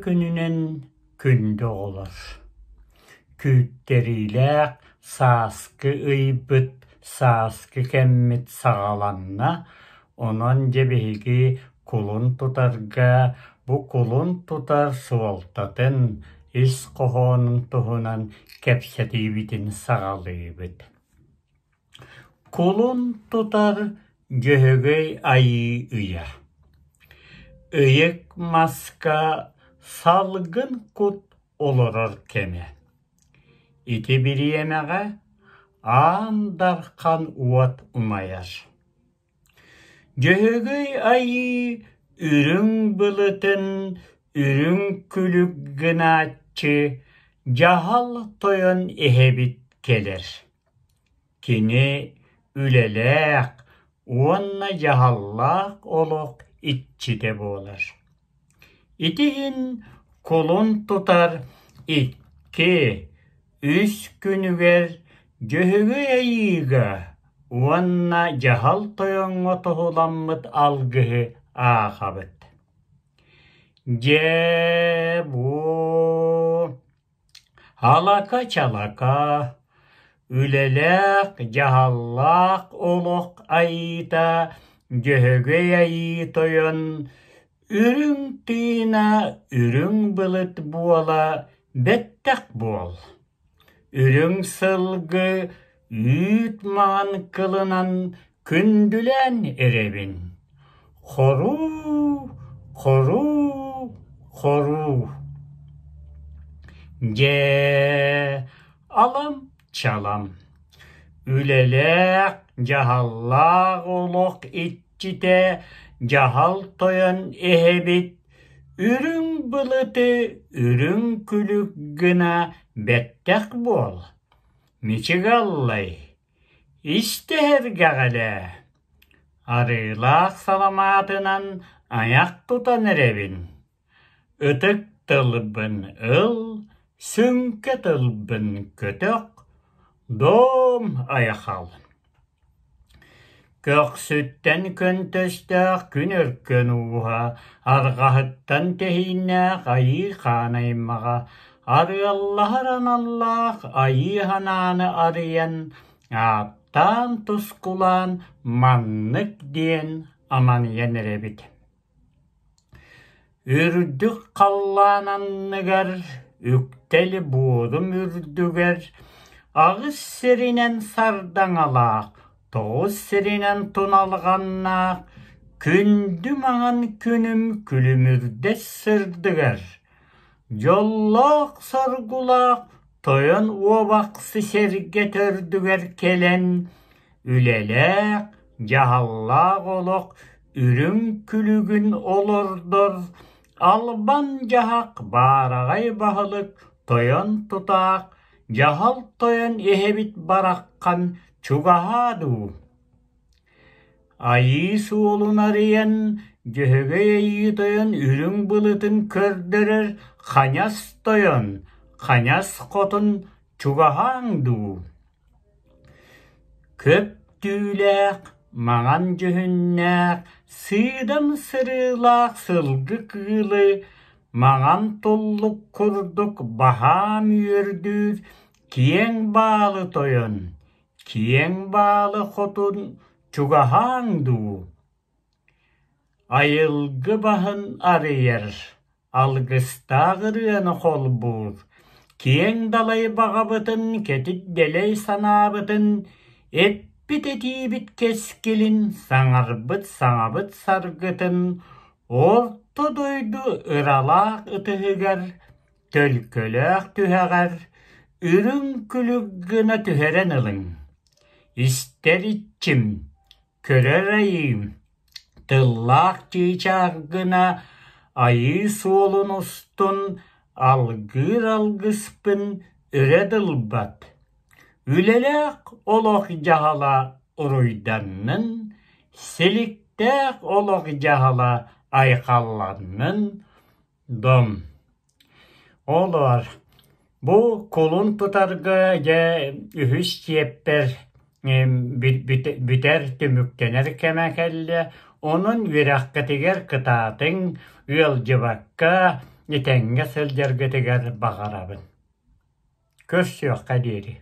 күнүнэн күндү оҕолор! Күүттэриилээх сааскы ыйбыт, сааскы кэммит саҕаланна, онон дьэ биһиги кулун тутарга бу кулун тутар суолтатын, ис хоһоонун туһунан кэпсэтиибитин саҕалыыбыт. Кулун тутар Дьөһөгөй Айыы ыйа Ыйык маска салгын кут олорор кэмэ. Ити бириэмэҕэ Аан Дархан уот умайар. Дьөһөгөй Айыы үрүҥ былытын үрүҥ күлүк гынааччы дьаһал тойон эһэбит кэлэр. Кини үлэлээх уонна дьаһаллаах олох иччитэ буолар. Ити иһин кулун тутар икки, үс күнүгэр Дьөһөгөй Айыыга уонна дьаһал тойоҥҥо туһуламмыт алгыһы ааҕабыт. Дьээ, буо Алака-чалака, үлэлээх, дьаһаллаах олох айыыта Дьөһөгөй Айыы Тойон үрүҥ тыына үрүҥ былыт буола бэттэх буол. Үрүҥ сылгы үүт маҥан кылынан күндүлээн эрэбин. Хоруу, хоруу, хоруу. Дьэ, алам-чалам, үлэлээх, дьаһаллаах олох иччитэ дьаһал тойон эһэбит үрүҥ былыты үрүҥ күлүк гына бэттэх буол, мичик аллай, Истэһэргэҕэлээ, арыылаах саламаатынан айах тутан эрэбин, ытык тылбын ыл, сүҥкэ тылбын көтөх, дом айхал Көхсүттэн көнтөстөөх күн өркөн ууһа, арҕаһыттан тэһииннээх айыы хаан аймаҕа, арыаллаһар аналлаах айыы санааны арыйан, ааттаан тускулаан маннык диэн аманыйан эрэбит. Үрдүк халлаан анныгар, үктэл буорум үрдүгэр, аҕыс сиринэн сардаҥалаах, тоҕус сиринэн туналҕаннаах, күндү маҥан күнүм күлүмүрдэс сырдыгар, дьоллоох-соргулаах тойон уобахсы сэргэ төрдүгэр кэлэн, үлэлээх, дьаһаллаах олох үрүҥ күлүгүн олордор, албан дьаһах баараҕай баһылык тойон тутаах, дьаһал тойон эһэбит бараххан чугаһаа дуу. Айыы суолун арыйан, Дьөһөгөй Айыы Тойон үрүҥ былытын көрдөрөр Хаҥас Тойон, Хаҥас Хотун чугаһааҥ дуу. Көп түүлээх, маҥан дьүһүннээх, сыыдам сырыылаах сылгы кыылы маҥан туллук курдук баһаам үөрдүүр киэҥ баалы тойон, киэҥ баалы хотун чугаһааҥ дуу. Айылгы баһын арыйар, алгыстаах ырыаны холбуур, киэҥ далай баҕабытын, кэтит дэлэй санаабытын, эппит этиибит кэскилин, саҥарбыт саҥабыт саргытын орто дойду ыралаах ытыһыгар, төлкөлөөх түһэҕэр үрүҥ күлүк гына түһэрэн ылыҥ. Истэр иччим, көрөр айыым, тыллаах чыычаах гына айыы суолун устун алгыыр алгыспын өрө дылбат. Үлэлээх олох дьаһала уруйданнын, силиктээх олох дьаһала айхалланнын, Дом. Олор бу кулун тутарга дьэ үһүс чиэппэр бүтэр түмүктэнэр кэмэ кэллэ. Онон үөрэххитигэр кытаатыҥ, ыалдьыбакка. Этэҥҥэ сылдьаргытыгар баҕарабын. Көрсүөххэ диэри.